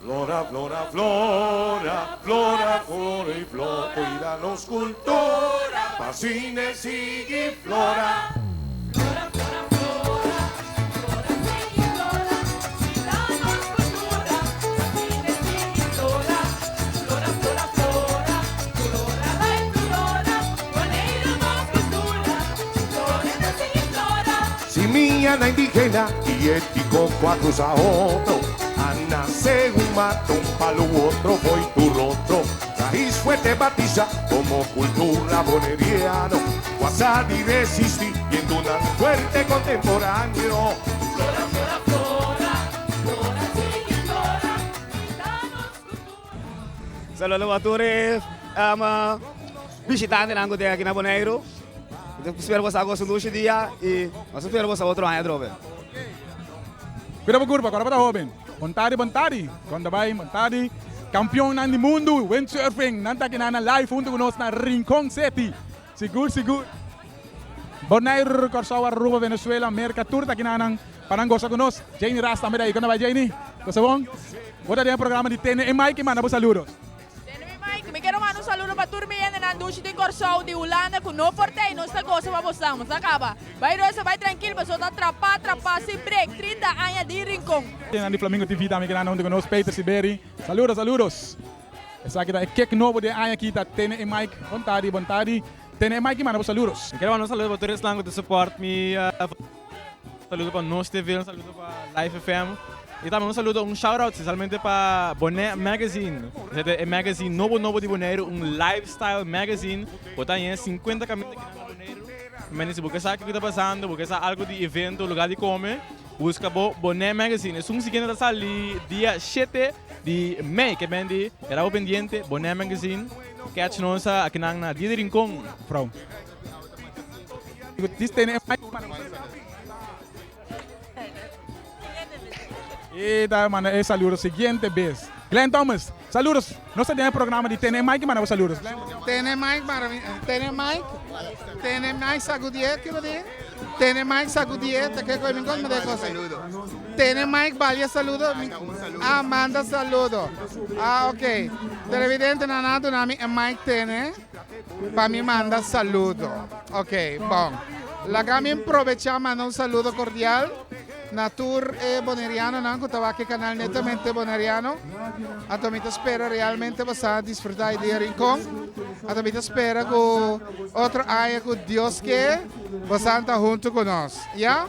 Flora, flora, flora, flora, flora y flor, cuida nos cultura, pa asina sigui flora. Flora, flora, flora, flora sigui flora, cuida nos cultura, pa asina sigui flora. Flora, flora, flora, flora bai flora, Boneiru nos cultura, flora ta sigui flora. Simianan indigena y etnico cu a cruza otro, a nace un mata, un palo u otro fo'i tur otro raiz fuerte batiza como cultura boneriano cu a sa di resisti y en duna fuerte contemporaneo. Flora, flora, flora, flora sigui flora, cuida nos cultura. Saludo pa tur e bishitantenan ku tin aki na Boneiru. Mi ta spera boso a gosa un dushi dia i nos ta spera boso otro aña atrobe. Cuida bo curpa, ora bo ta hoben. Bon tardi, bon tardi. Con ta bay? Bon tardi. Campeonnan di mundu, windsurfing, nan ta aki nan live hunto cu nos na Rincon City. Sigur, sigur. Bonaire, Corsou, Aruba, Venezuela, Merca, tur ta aki nan pa nan gosa cu nos. Janie Ras tambe ta ayi. Con ta bay, Janie? Cosa bon? Bo ta den e programa di Tene e Mike y manda bo saludos. Tene mi Mike, mi kero manda un saludo pa tur mi hendenan dushi di Kòrsou, di Hulanda ku no por tei, nos ta gosa pa bosnan, nos a kaba. Bai rosa, bai trankil pasobra ta trapá, trapá sin break, 30 aña di Rincon. Hendenan di Flamingo TV tambe keda huntu ku nos, Peter Siberi, saludos, saludos. Esaki ta e kek nobo di e aña aki ta Tene e Mike, bon tardi, bon tardi. Tene e Mike i manda bo saludos. Mi kere manda un saludo pa tur esnan ku ta support mi. Saludo pa Nos TV, un saludo pa Life FM y tambe un saludo, un shout out especialmente pa Bonaire Magazine. Esei ta e magazine nobo nobo di Boneiru, un lifestyle magazine. Bo ta haña 50 caminda kinan na Boneiru. Mende si bo ke sa kiko ta pasando, bo ke sa algo di evento, lugar di come, busca bo Bonaire Magazine. Esun siguiente ta sali dia shete di mei, ke men di keda bo pendiente, Bonaire Magazine. Catch nos akinan na Dia di Rincon. Frou. E ta manda e saludo siguiente bes. Glenn Thomas, saludos. Nos ta den e programa di Tene Mike manda bo saludos. Tene Mike mara mi, Tene Mike, Tene Mike sacudié, kiko di? Tene Mike sacudié, ta ke koe mi kon manda e cosa. Tene Mike balia saludo, ah manda saludo. Ah ok, televidentenan a duna mi e mic tene. Pa mi manda saludo. Ok, bon. Laga mi probecha manda un saludo cordial na tur e bonerianonan cu ta wak e canal Netamente Boneriano. Anto mi ta spera realmente bo sa disfruta e dia Rincon. Anto mi ta spera cu otro aña cu Dios ke bo sa ta hunto cu nos. Ya?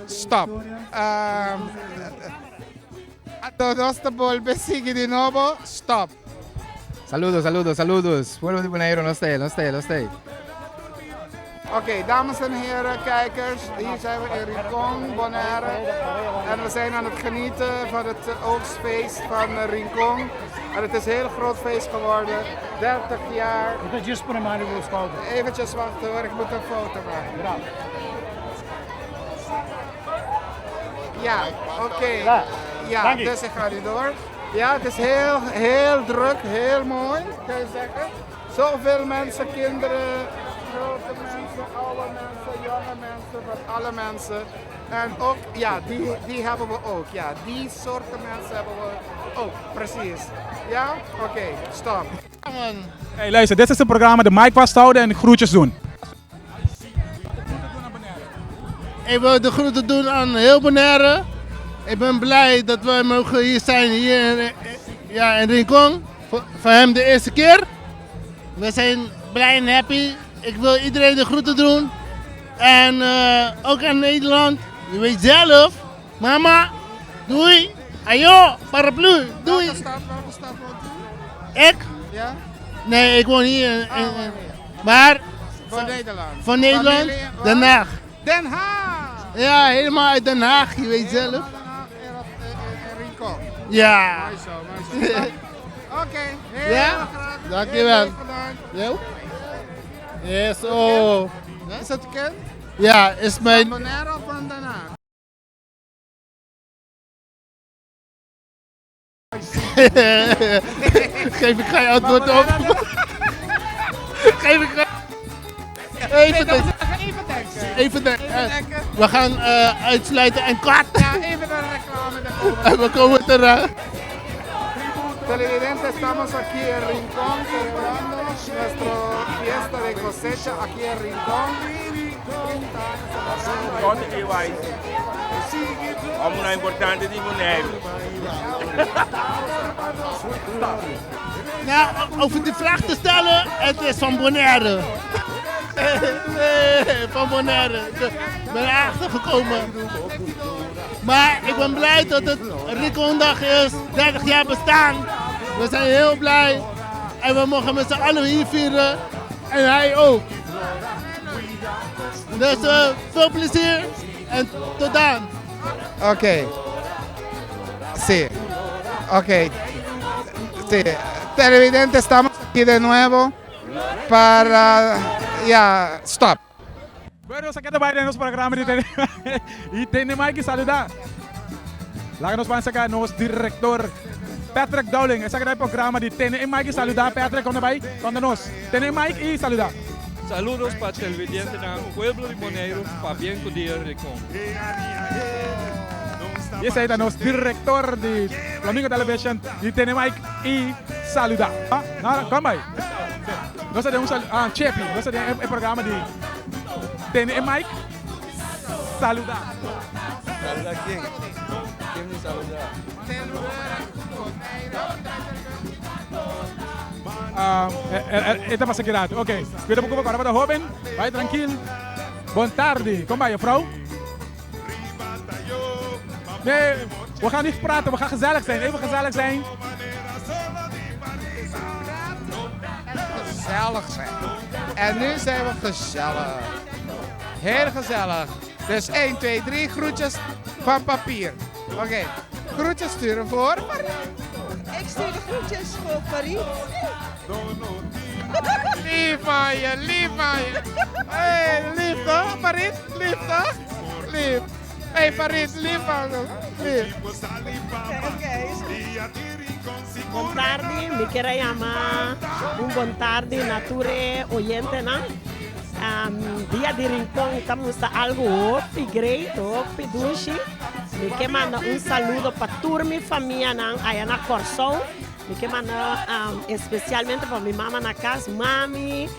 Stop. Anto nos ta bolbe sigui di nobo. Stop. Saludos, saludos, saludos. Pueblo di Boneiru, nos ta ei, nos ta ei, nos ta ei. Oké, dames en heren, kijkers, hier zijn we in Rincon, Bonaire. En we zijn aan het genieten van het oogstfeest van Rincon. En het is een heel groot feest geworden, 30 jaar. Eventjes wachten hoor, ik moet een foto maken. Ja, oké. Ja, dus ik ga nu door. Ja, het is heel, heel druk, heel mooi, kan je zeggen. Zoveel mensen, kinderen, grote mensen, oude mensen, jonge mensen, van alle mensen. En ook, ja, die, die hebben we ook. Ja, die soorten mensen hebben we ook, precies. Ja, oké, stop. Hey, luister, dit is het programma de mic vasthouden en groetjes doen. Ik wil de groeten doen aan heel Bonaire. Ik ben blij dat wij mogen hier zijn, hier in, ja, in Rincon. Voor, voor hem de eerste keer. We zijn blij en happy. Ik wil iedereen de groeten doen. En eh, ook aan Nederland. Je weet zelf. Mama, doei. Ayo, paraplu, doei. Welke stad, welke stad woont u? Ik? Ja? Nee, ik woon hier. In, Ah, in- woon hier. maar Van Nederland. van Nederland, Familie in- Den Haag. Den Haag! Ja, helemaal uit Den Haag, je weet zelf. Helemaal Den Haag in, in, in Rincon. Ja. Mooi zo, mooi zo. Oké, heel Ja? graag. Dankjewel. Heel bedankt. Jo? Yes, oh. Is dat kind? Ja, is mijn... Van Bonaire of van Den Haag? Geef ik geen antwoord op. Geef ik geen... Even denken. Even denken. Even denken. Even denken. We gaan eh, uitsluiten en kwart. Ja, even een reclame. Dan komen we En we komen terug. Televidente, estamos aquí en Rincón celebrando nuestra fiesta de cosecha aquí en Rincón. Conte que vai. Homonan importante di Boneiru. Nou, over die vraag te stellen, het is van Bonaire. Van Bonaire. Ik ben erachter gekomen. Maar ik ben blij dat het Ricondag is, 30 jaar bestaan. We zijn heel blij en we mogen met z'n allen hier vieren. En hij ook. Dus eh, veel plezier en tot dan. Oké. Sí. Ok. Sí. Televidente, estamos aquí de nuevo para... Ya, stop. Bueno, sa keda bai den nos programa di Tene y Tene Mike saluda. Laga nos ban saca nos director Patrick Dowling. Esaki ta e programa di Tene y Mike saluda. Patrick, con ta bai? Conta nos. Tene Mike y saluda. Saludos pa televidentenan pueblo di Boneiru pabien cu dia Ricon. Y esey ta nos director di Flamingo Television di Tene Mike y saluda. Ah, con bai? Nos ta den un saludo, ah, Chepi, nos ta den e programa di Tene e Mike saluda. Saluda ken? Ken mi saluda? Ah, e ta pasa ki rato. Ok, cuida bo cuba, ora bo ta hoben, bai trankil. Bon tardi, con bai juffrouw? Nee, we gaan niet praten, we gaan gezellig zijn. Even gezellig zijn. Gezellig zijn. En nu zijn we gezellig. Heel gezellig. Dus 1, 2, 3 groetjes van papier. Oké, groetjes sturen voor Ik stuur de groetjes voor Farid. Lief van je, lief van je. Hey, lief toch, Farid? Lief toch? Lief. Hey, Farid, lief van je. Lief. Bon tardi, mi kier a yama un bon tardi na tur e oyentenan. Um, dia di Rincon ta mustra algo hopi great, hopi dushi. Mi ke manda un saludo pa tur mi famianan aya na Kòrsou. Mi ke manda um, especialmente pa mi mama na kas, mami,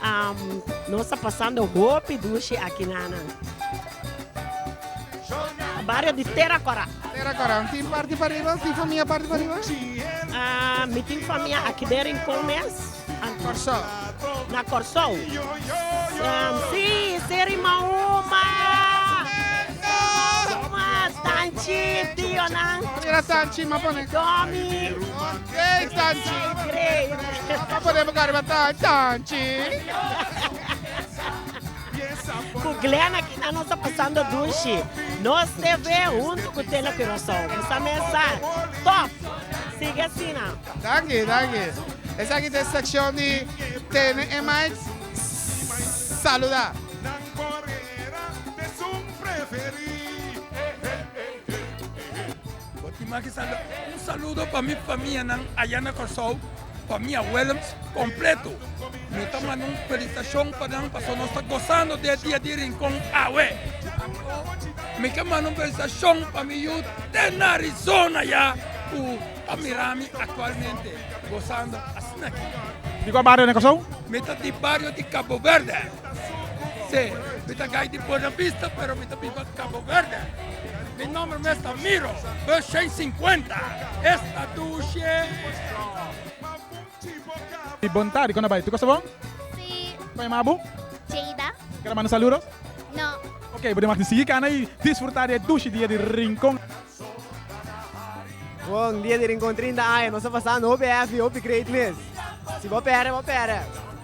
um, nos ta pasando hopi dushi aki nanan. Bario di Tera Kora. Tera Kora, tin parti pariba? Tin famia parti pariba? Ah, mi tin famia aki den Rincon mes. Kòrsou. Na Kòrsou. Um, sí, Seri Mahuma. Mahuma, Tanchi, tionan. Mira Tanchi, ma pone. Domi. Hey, Tanchi. Great. Ma pone bukari Tanchi. Ku Glenn aki nan nos ta pasando dushi. Nos TV huntu ku Tele Curaçao. Bo mesa top! Sigui asina. Danki, danki. Esaki ta e seccion di Tene e Mike Saluda. Un saludo pa mi famianan aya na Kòrsou, famia Willems kompleto. Mi ta manda un felisitashon pa nan pasobra nos ta gosando di e dia di Rincon awe. Mi ke manda un felisitashon pa mi yu te na Arizona ya ku ta mira mi aktualmente gosando asina aki. Di kua bario na Kòrsou? Mi ta di bario di Cabo Verde. Si, mi ta gai di Buena Vista pero mi ta biba Cabo Verde. Mi nomber mes ta Miro, bus 150, esta dushe. Bon tardi, kon a bai? Tur kos ta bon? Si. Kon yama bo? Jada. Kere manda saludos? No. Ok, bo den mag di sigui kana i disfruta di e dushi dia di Rincon. Bon dia di Rincon 30 aña, nos ta pasando hopi happy, hopi great mes. Si bo perde, bo perde.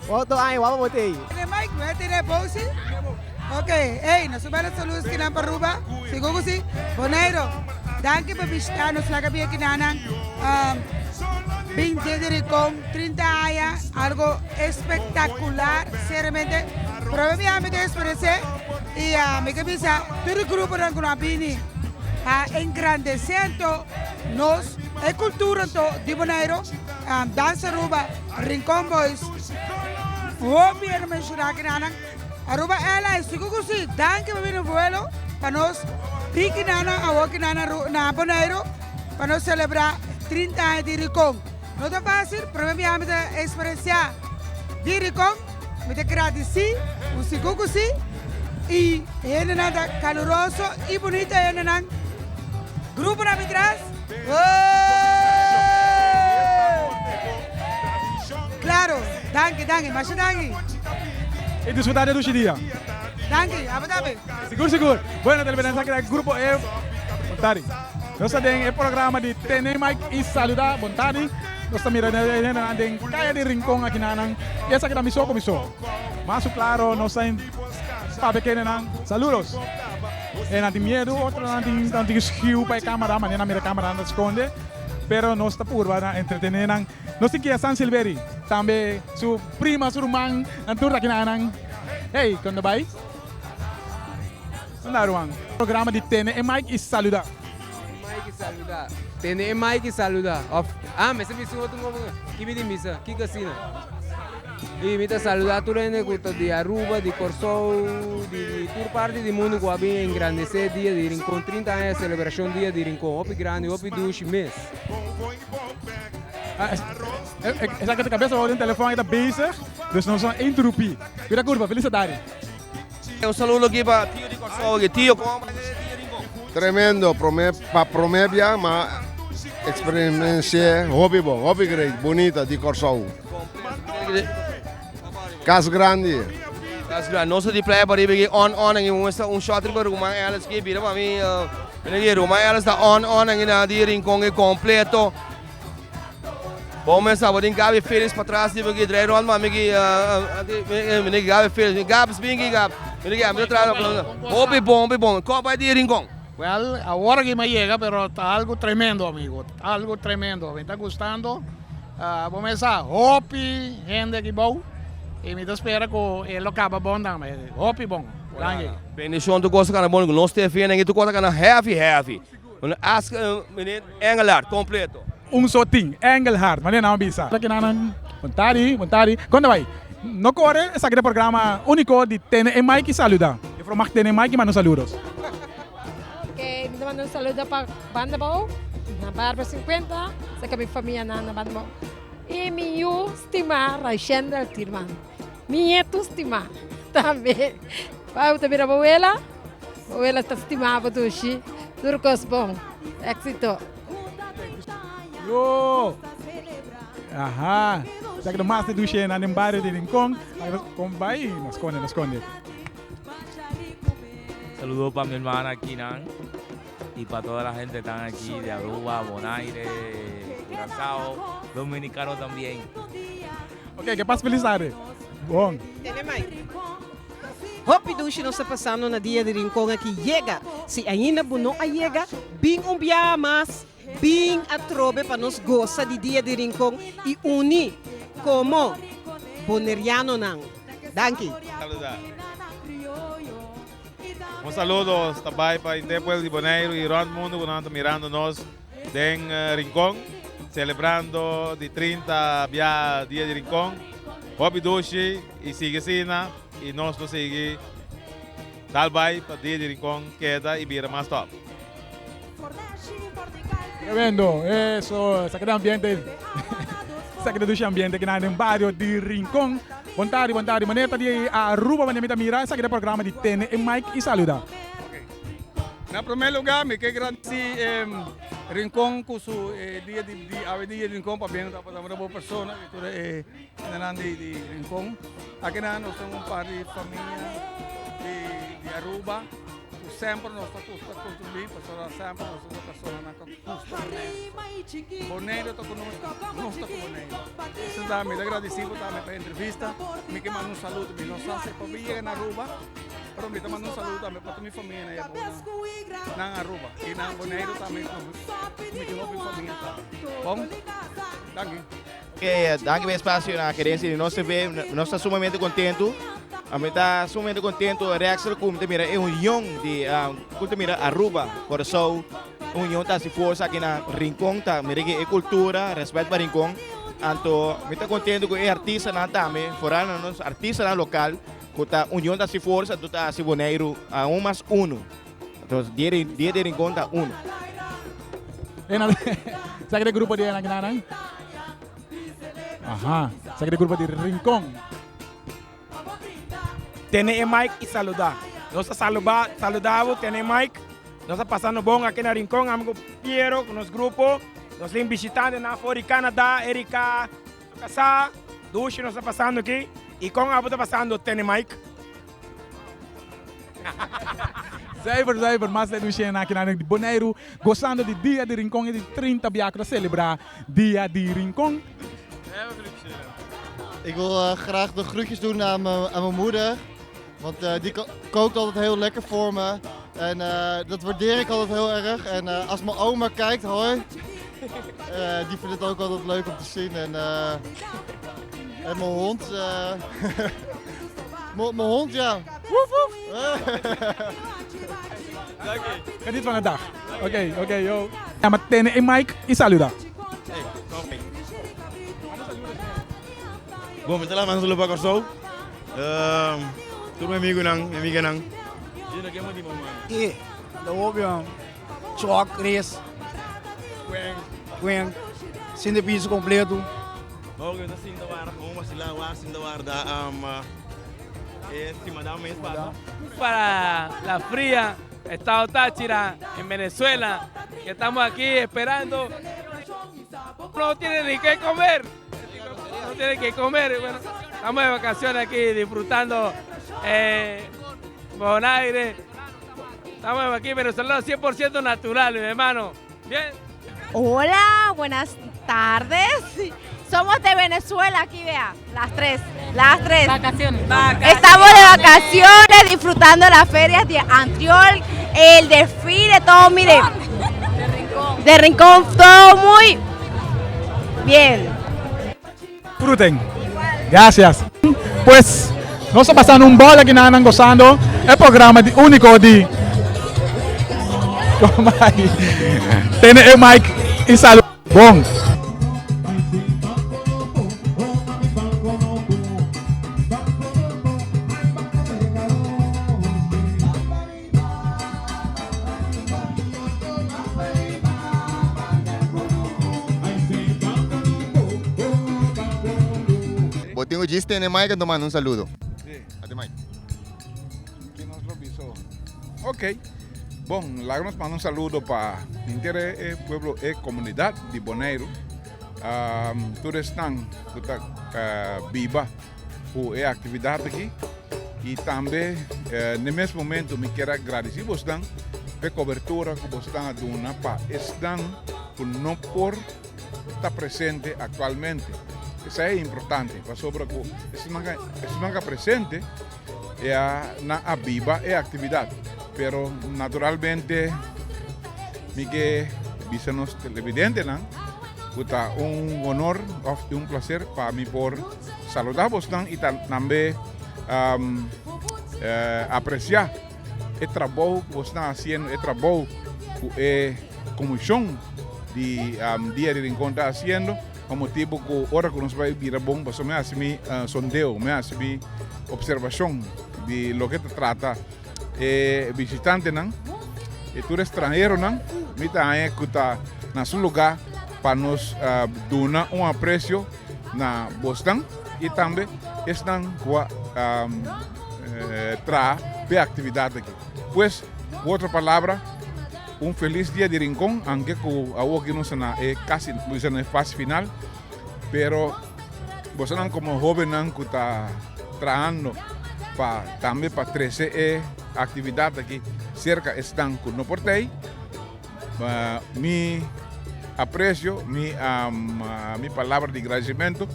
Otro aña wou bo tei. Tene Mike, no tene Bosie? Ok, ey, nos ta manda saludos kinan pa Aruba, sigur ku si. Bonaire, danki pa bishita nos laga bia kinanan. Bin dia di Rincon, 30 aña, algo espectacular, seriamente. Prome bia mi ta experiencia y mi ke bisa tur e gruponan ku no a bini a engrandece anto nos e cultura anto di Bonaire, Danza Aruba, Rincon Boys, hopi hende menciona kinanan, Aruba Airlines, sigur cu si, danki pa bini vuelo pa nos bin kinanan awor kinanan na Bonaire pa nos celebra 30 aña di Rincon. No ta fácil, promé biaha mi ta eksperensiá di Rikon, mi ta gradisí ku sigur ku sí i hendenan ta kaluroso i bunita hendenan. Gruponan mi tras, Woow! Claro, danki, danki, masha danki. Y disfruta di dushi dia. Danki, abo tambe. Sigur, sigur. Bueno, televidentenan, esaki ta e grupo E. Bon tardi. Nos ta den e programa di Tene Mike y Saluda. Bon tardi. Nos ta mira e hendenan den Kaya di Rincon aki nanan. Y esaki ta mi so cu mi so. Mas cu claro nos ta papia kendenan. Saludos. E nan tin miedu, otronan tin nan tin schiu pa e camera, manera nan mira e camera nan ta sconde, pero nos ta purba na entretene nan. Nos tin Kia San Silveri, tambe su prima, su ruman, nan tur ta aki na nan. Hey, con ta bay? Unda ruman? Programa di Tene e Mic y Saluda. Mic y Saluda. Tene e mic y saluda. Of, ah, mester bisa un otro como, ki mi tin bisa? Kiko asina? Y mi ta saluda tur hende cu ta di Aruba, di Corsou, di di tur parti di mundo cu a bin engrandece Dia di Rincon. 30 aña celebracion Dia di Rincon. Hopi grandi, hopi dushi mes. Esaki ta cabeza den telefon, e ta bezig, dus nos a interrupi. Cuida curva, feliz tardi. Un saludo aki pa tio di Corsou aki. Tio, como bai den Dia Rincon? Tremendo, prome pa prome bia ma experiencié hopi bon, hopi great, bunita di Corsou. Cas grandi. Cas grandi. Nos ta di playa pariba aki on on aki un esta un shot riba Ruman Ellis aki bira pa mi mira aki Ruman Ellis ta on on aki na di Rincon aki completo. Bon mes abo tin Gabi Felix patras riba aki draai rond pa mi aki mira aki Gabi Felix Gabs bin aki Gabs mira aki ami ta traha hopi bon hopi bon con bai di Rincon. Well, awor aki mi a yega pero ta algo tremendo amigo, algo tremendo. Mi ta gustando. Bo mes sa, hopi hende aki bou y mi ta spera cu e lo caba bon tambe. Hopi bon. Danki. Bendicion tur cosa cana bon cu nos TV nan tur cosa cana heavy heavy. Ask meneer Engelhard completo. Un so tin, Engelhard, manera nan a bisa. Bon tardi, bon tardi. Con ta bay? No core, esaki ta e programa unico di Tene e Mike y Saluda. Juffrouw mag tene e Mike y manda un saludos. Ok, mi ta manda un saludo pa Banda Bou, na Barber 50, saka mi famianan na Banda Bou. I mi yu stimá Raishendel Tirman. Mi nietu stimá tambe. Bai bo ta mira bo wela, bo wela ta stimá bo dushi. Tur kos bon. Éxito. Yo! Aha! Esaki ta mas di dushi nan den bario di Rincon. Kon bai? No skonde, no skonde. Saludo pa mi hermana Kinan y pa toda la gente que están aquí de Aruba, Bonaire, Curazao, Dominicano también. Ok, que pase feliz tarde. Bon. Tene Mike. Hopi dushi nos ta pasando na dia di Rincon aki. Yega! Si ainda bo no a yega, bin un biaha mas, bin atrobe pa nos gosa di dia di Rincon y uni como Bonerianonan. Danki. Saluda. Un saludo ta bai pa henter pueblo di Boneiru y rond mundo cu nan ta mirando nos den Rincon celebrando di 30 bia dia di Rincon. Hopi dushi y sigui asina y nos lo sigui dal bai pa dia di Rincon keda y bira mas top. Tremendo, eso, esaki ta ambiente, esaki ta dushi ambiente kinan den bario di Rincon. Bon tardi, bon tardi, manera ta di Aruba manera mi ta mira, esaki ta e programa di Tene e Mic y Saluda. Na prome lugar mi ke gradisi Rincon ku su dia di awe dia di Rincon pabia nos tabata bo persona y tur e hendenan di Rincon. Akinan nos tin un par di famia di Aruba. Ku semper nos ta gusta kontribuí pasobra semper nos ta personanan ku gusta Boneiru. Boneiru ta ku nos, nos ta ku Boneiru. Esei ta mi ta gradisí bo tambe pa e entrevista. Mi ke manda un saludo, mi no sa si por yega na Aruba, pero mi ta manda un saludo tambe pa tur mi famia na nan Aruba i na Boneiru tambe ku mi tin hopi famia ta. Bon, danki. Danki pa e espacio na gerencia di Nos TV. Nos ta sumamente contento. Mi ta sumamente contento Rexel cu mi ta mira e union di cu ta mira Aruba, Curaçao, union ta haci forsa aki na Rincon ta mira e cultura, respet pa Rincon. Anto mi ta contento cu e artistanan tambe, foral na nos artistanan local cu ta union ta haci forsa anto ta haci Boneiru aun mas uno. Entonces dia di Rincon ta uno. Sa ki ta e grupo di nan? Aha, esaki ta e grupo di Rincon. Tene e mic y saluda. Nos ta saluba, saluda bo, tene e mic. Nos ta pasando bon aki na Rincon, ami cu Piero, cu nos grupo. Nos tin bishitantenan for di Canada, Erika, su casá. Dushi nos ta pasando aki. Y con abo ta pasando, tene mic? Zuiver, zuiver, mas de dushena aki na di Boneiru, gozando di Dia di Rincon e di 30 bia cu ta celebra Dia di Rincon. Ik wil graag de groetjes doen aan mijn moeder. Want die kookt altijd heel lekker voor me. En dat waardeer ik altijd heel erg. En als mijn oma kijkt, hoi. die vindt het ook altijd leuk om te zien. En, en mijn hond. mijn hond, ja. Woef woef! Geniet van de dag. Oké, oké, yo. Ja, maar tene e mic y saluda. Bon, mi ta laman solo pa Kòrsou. Tur mi amigunan, mi amiganan. E, ta hopi man. Chòk, res, kwen, sinta piso kompleto. Bo ku ta sinta warda gewoon vacila wa sinta warda e stima mes pasa. Para la fría, estado Táchira, en Venezuela, que estamos aquí esperando. No tienen ni qué comer. No tienen que comer. Bueno, estamos de vacaciones aquí disfrutando eh, Bonaire. Estamos aquí venezolanos 100% natural, mi hermano. Bien. Hola, buenas tardes. Somos de Venezuela, aquí vea, las tres, las tres. Vacaciones. Estamos de vacaciones, disfrutando las ferias de Antriol, el desfile, todo, mire. De Rincón. De Rincón, todo muy bien. Disfruten. Gracias. Pues, nos ta pasando un bol aki nan gozando e programa di unico di Comay. Tene e mic y salu. Bon. Bo tin cu djis tene Mike anto manda un saludo. Sí. Ate Mike. Ki nos lo biso? Ok. Bon, laga nos manda un saludo pa henter e pueblo, e comunidad di Boneiru. Um, tur esnan cu ta biba cu e actividad aki. Y tambe n'e mes momento mi kier a gradici bosnan p'e cobertura cu bosnan a duna pa esnan cu no por ta presente actualmente. Esai e importante pasobra cu esnan ca presente e a nan a biba e actividad. Pero naturalmente mi ke bisa nos televidentenan cu ta un honor of un placer pa mi por Saluda bosnan y tambe aprecia e trabou cu bosnan haciendo, e trabou cu e comision di Dia di Rincon ta haciendo, pa motibo cu ora cu nos bay bira bon, pasobra mi a haci mi sondeo, mi a haci mi observacion di loke ta trata e bishitantenan, e tur estranheronan, mi ta haña cu ta na su lugar pa nos duna un aprecio. na bosnan y tambe esnan cu a traha p'e actividad aki. Pues, cu otro palabra, un feliz dia di Rincon, aunke cu awoki nos ta na e casi, bo bisa na e fase final, pero bosonan como hobennan cu ta trahando pa tambe pa trece e actividad aki cerca esnan cu no por ta ey, Mi aprecio, mi mi palabra di gradicimento,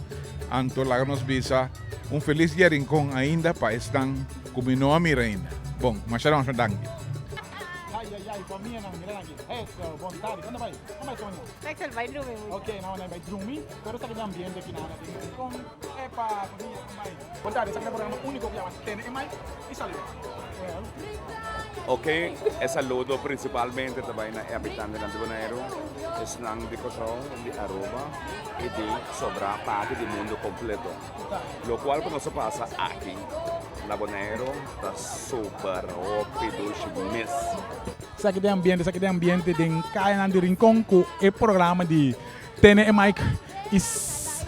anto laga nos bisa un feliz dia Rincon ainda pa esnan cu mi no a mira ainda. Bon, masha masha danki. Ay ay ay famianan mira nan aki eso bon tardi con ta bai con bai Sonia Rexel bai drumi mucha. Ok nan bai drumi pero esaki ta ambiente aki nan den Rincon epa famia con bai bon tardi esaki ta programa unico cu yama Tene e Mic y Saluda. Ok, e saludo principalmente ta bai na e habitantenan di Boneiru, esnan di Kòrsou, di Aruba i di sobrá parti di mundu kompleto. Lokual ku nos a pasa aki na Boneiru ta super hopi dushi mes. Esaki den ambiente, esaki den ambiente den kayanan di Rincon ku e programa di Tene e Mic i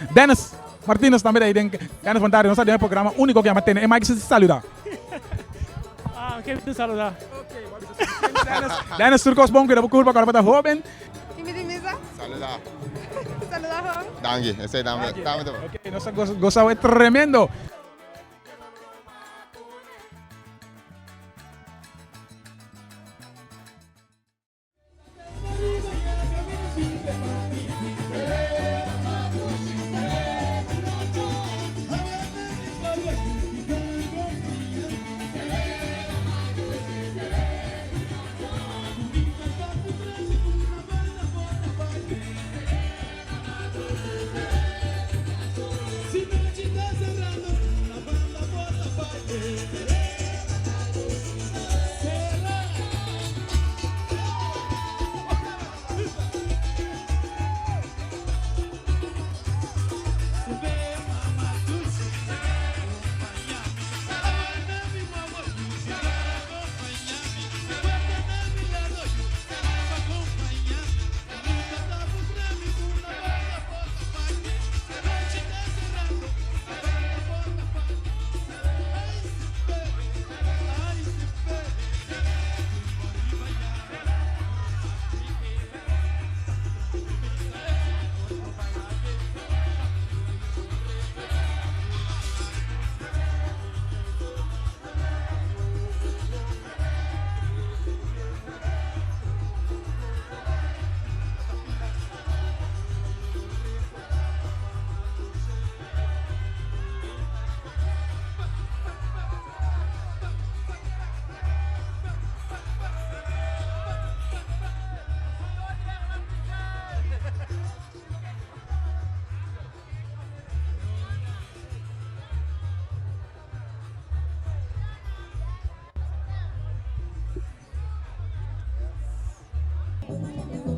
Dennis. Martinus tambe ta ei den Dennis Bontario. Nos ta den e programa úniko ku yama Tene e Mike si saluda. Ah, ke mi saluda. Dennis tur kos bon kuida bo kurpa kòrda bo ta hóben. Ki mi tin bisa? Saluda. Saluda hon. Danki, esei tambe tambe ta bon. Ok, nos a gosa awe tremendo.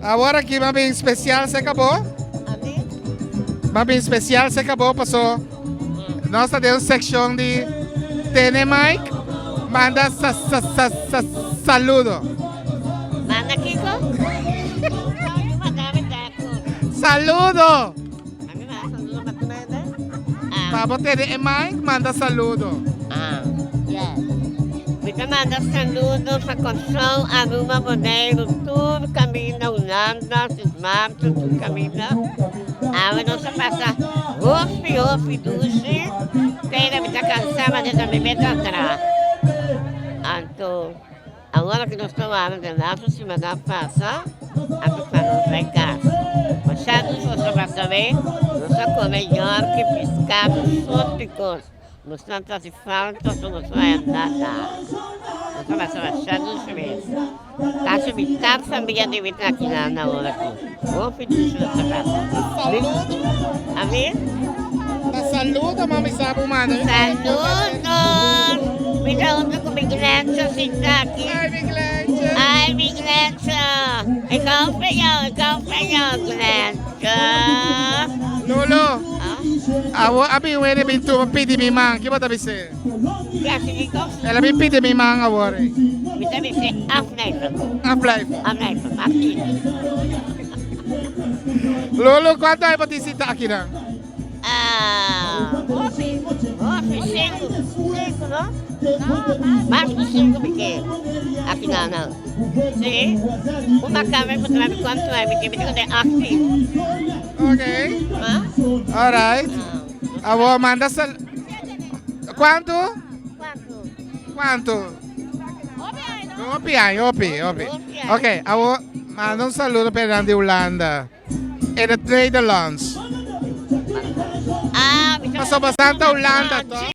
Awor aki m'a bin special cerca bo. M'a bin special cerca bo paso nos ta den un seccion di Tene Mike manda sa sa sa sa saludo. Manda kiko? Saludo! Pa bo tene e mic, manda saludo. Ah, yes. Mi ta manda saludo pa Kòrsou, Aruba, Boneiru, tur kaminda, Hulanda, Sint Maarten, tur kaminda. Awe nos a pasa hopi, hopi dushi. Pero mi ta kansá, ma ta mi meta traha. Anto. Awor ku nos ta wak den laatste simana pasa, a bisa nos bai kas. Masha dus nos a pasa be, nos a kome yorki, piskado, sorti kos. Nos no ta hasi falta so nos no haya nada. Nos a pasa masha dus mes. Kasi mitar famia debe ta aki nan awor aki. Hopi dus nos a pasa. Saludo. Ami? Ta saludo mami sa bo manda. Saludo. Mi ta hunto ku mi Glencho sinta aki. Ay mi Glencho. Ay mi Glencho. Ik hou van jou, ik hou van jou Glencho. Lolo. Awo a bin wene bin tuma pidi mi man, ki bo ta bis'é? El a bin pidi mi man awor. Mi ta bis'é afblijven. Afblijven. Afblijven, mag niet. Lolo, kuantu aña bo tin sinta akinan? Ah, hopi, hopi, sinku, sinku no? Mas ku sinku mi ke akinan nan. Si, un makame puntra mi kuantu aña mi tin, mi tin ku den 18. Ok. Alright. Awor manda sal. Kuantu? Kuantu? Hopi aña, hopi, hopi. Ok, awor manda un saludo pa esnan di Hulanda. In het Nederlands. Pasobra Santa Hulanda, toch?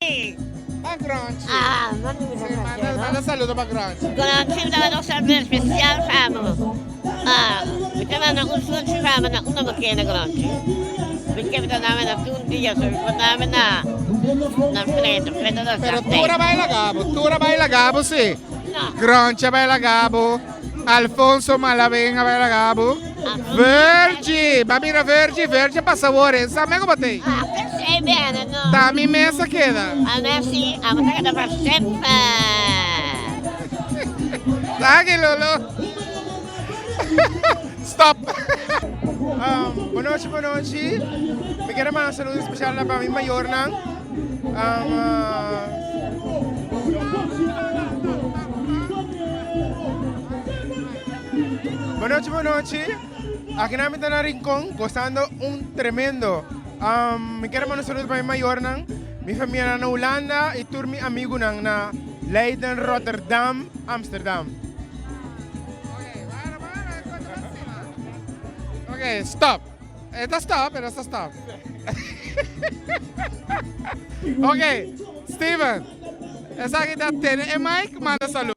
Pa Gronchi. Ah, no te gusta Manda, manda saludo pa Gronchi. Gronchi, mi ta un saludo especial pa bo. Ah, mi ta manda un sunchi pa bo na unda bo keda Gronchi. Mi ke mi ta dame na tur dia, so mi por dame na na Fredo. Fredo ta Pero sa tur a bai laga bo, tur a bai laga bo si. Gronchi a bai laga bo, Alfonso Malaven a bai laga bo, Virgie, ba mira Virgie, Virgie a pasa awor, e sa me ku bo ta ei. Ah, pensei bene, no. Ta mi mes a keda. A mes si, abo ta keda pa semper. Danki Lolo. Stop! Bon nochi, bon nochi. Mi kier a manda un saludo especial pa mi mayornan. Bon nochi, bon nochi. Aki nan mi ta na Rincon gozando un tremendo. Mi kier a manda un saludo pa mi mayornan, mi famianan na Hulanda y tur mi amigunan na Leiden, Rotterdam, Amsterdam. Ok, stop. E ta stop, e ta stop. Ok, Steven, esaki ta tene e mic, manda saludo.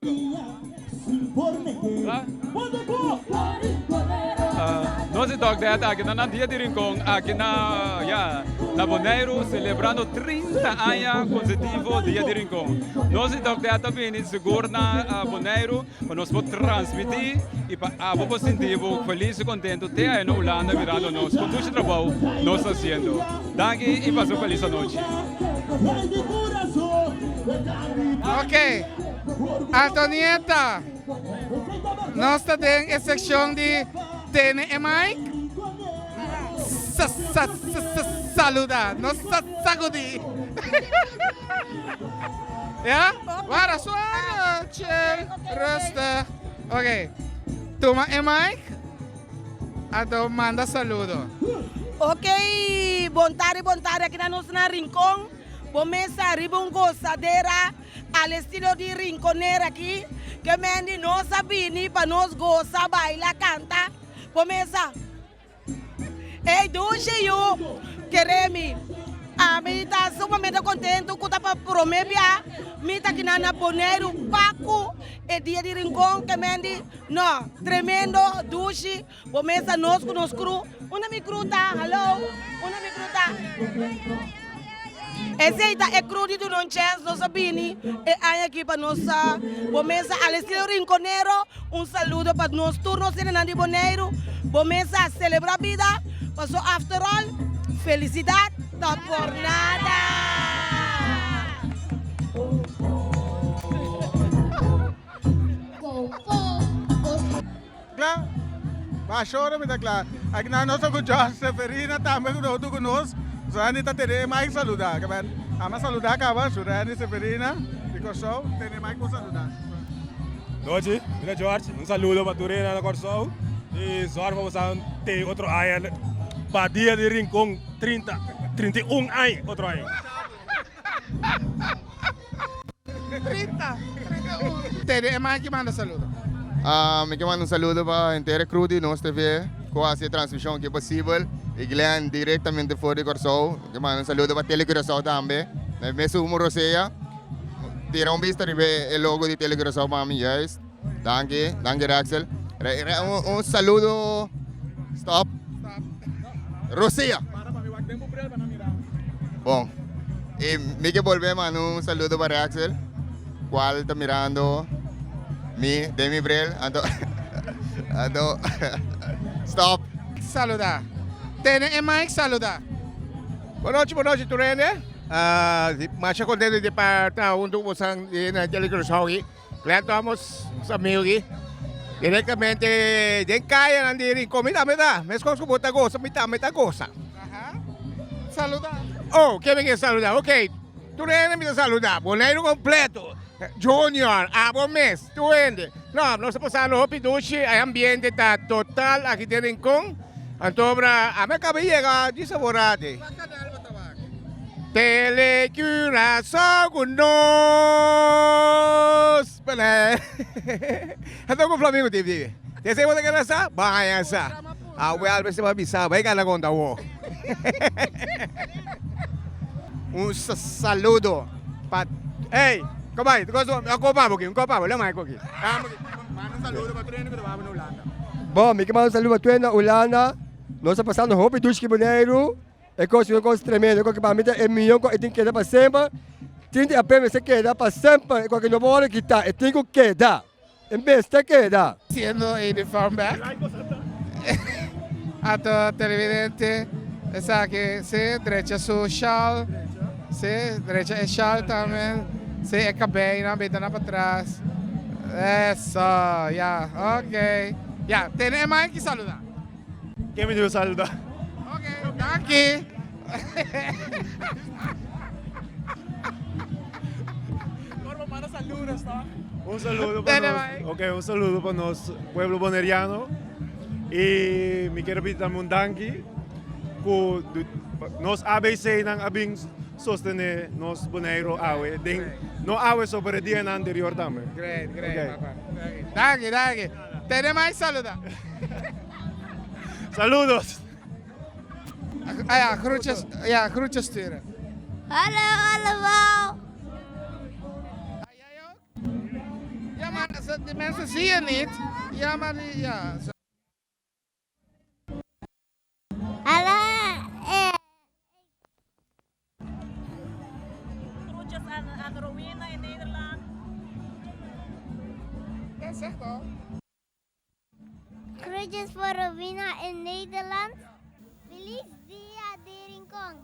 Nos di Dog Dad aki na nan dia di Rincon aki na ya na Boneiru celebrando 30 aña consecutivo dia di Rincon. Nos di Dog Dad ta bini sigur na Boneiru pa nos por transmiti y pa abo por sinti bo feliz y contento te ahi na Hulanda mirando nos con dushi trabou nos ta haciendo. Danki y pasa un feliz anochi. Ok, Antonieta, nos ta den e seccion di tene e mic, sa sa sa saluda, no sa sacudi. Ya? Wara, suave, chill, rustig. Ok, tuma e mic, anto manda saludo. Ok, bon tardi, bon tardi, aki na nos na Rincon. Bo mesa riba un gozadera al estilo di Rinconera aki, ke men di nos a bini pa nos goza, baila, canta. Bo mesa, Ey dushi yu, kere mi. Ami ta sumamente contento cu ta pa prome bia mi ta kinan na Boneiru pa cu e dia di Rincon, ke men di, no, tremendo, dushi. Bo mesa nos ku nos kru. Unda mi kru ta? Hallo? Unda mi kru ta? Esei ta e kru di duna un chèns. Nos a bini e aña aki pa nos sa bo mesa al estilo Rinconero. Un saludo pa nos tur nos hendenan di Boneiru. Bo mesa selebrá bida, paso after all felisidat ta por nada. Kla? Basha ora mi ta kla. Aki nan nos ta ku Josh Seferina tambe ku ta huntu ku nos. Surani ta tene e mic saluda. Ke men ama saluda kaba Surani Seferina di Kòrsou tene e mic por saluda. Nochi, mi ta George. Un saludo pa tur hende na Kòrsou i sòrg pa boso te otro aña pa dia di Rincon 30, 31 aña otro aña. 30, 31. Tene e man ki manda saludo. Ah, mi ke manda un saludo pa henter e crew di Nos TV ku hasi e transmishon aki posibel i Glenn direktamente for di Kòrsou. Mi ke manda un saludo pa Tele Curaçao tambe. Na e mesun humo rosea. Tira un bista riba e logo di Tele Curaçao pa mi juist. Danki, danki Rexel. Un saludo. Stop. Rosea. Bon. Y mi ke bolbe manda un saludo pa Rexel, cual ta mirando mi den mi bril. Anto, anto, stop. Saluda. Tene e mic saluda. Bon nochi, bon nochi tur hende. Masha contento di pa ta hunto cu bosan na Tele Curaçao aki. Glenn Thomas, nos amigo aki, directamente den cayanan di Rincon. Mi tambe ta, mescos cu bo ta goza, mi tambe ta goza. Saluda. Oh, ken mi ke saluda? Ok, tur hende mi ta saluda, Boneiru completo, Junior, abo mes, tur hende. No, nos ta pasando hopi dushi, e ambiente ta total aki den Rincon. Anto obra, ami a caba di yega di Saborate. Tele Curaçao cu nos. Pele. Anto cu Flamingo TV. Te esey bo ta kere sa? Baña sa. Awe algo esey bo a bisa, bay gana conta awo. Un saludo pa Ey, comay, tu cosa, un copa bo aki, un copa bo, lema aki. Manda un saludo pa tur hende cu ta wak na Hulanda. Bon, mi ke manda un saludo pa tur hende na Hulanda. Nos ta pasando hopi dushi ki Boneiru. E kos un kos tremendo, e kos ku pa mi ta e mihó kos, e tin keda pa semper. Tin di ape mester keda pa semper, e kos ku no por wòrdu kitá, e tin ku keda, e mester keda. Siendo e uniform bek. Anto televidente esaki si drecha su shawl, si drecha e shawl tambe, si e kabeinan bita na patras. Eso, ya, ok. Ya, tene e mic y saluda. Ken mi debe saluda? Ok, danki. Un saludo pa nos, ok, un saludo pa nos pueblo boneriano y mi kier pidi tambe un danki cu nos ABC nan a bin sostene nos Boneiro awe den no awe so pero e dianan anterior tambe. Great, great, papa. Danki, danki. Tene mai saluda. Saludos. Ah ja, groetjes, ja, groetjes sturen. Hallo allemaal. Ja, maar ze, die mensen zie je niet. Ja, maar die, ja. Ze... Hallo. Eh. Groetjes aan, aan Rowena in Nederland. Ja, zeg toch. Groetjes voor Rowena in Nederland. Feliz dia de Rincon.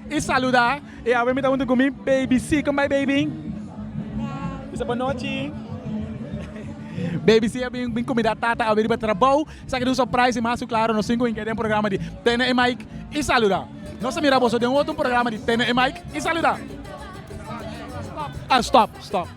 Y saluda y awe mi ta hunto cu mi baby C. Con bay baby? Bisa bon nochi. Baby C a bin bin comida tata awe riba trabou. Esaki ta un surprise y mas cu claro nos tin cu hinca den programa di Tene e Mic y saluda. Nos ta mira boso den otro programa di Tene e Mic y saluda. Ah stop stop.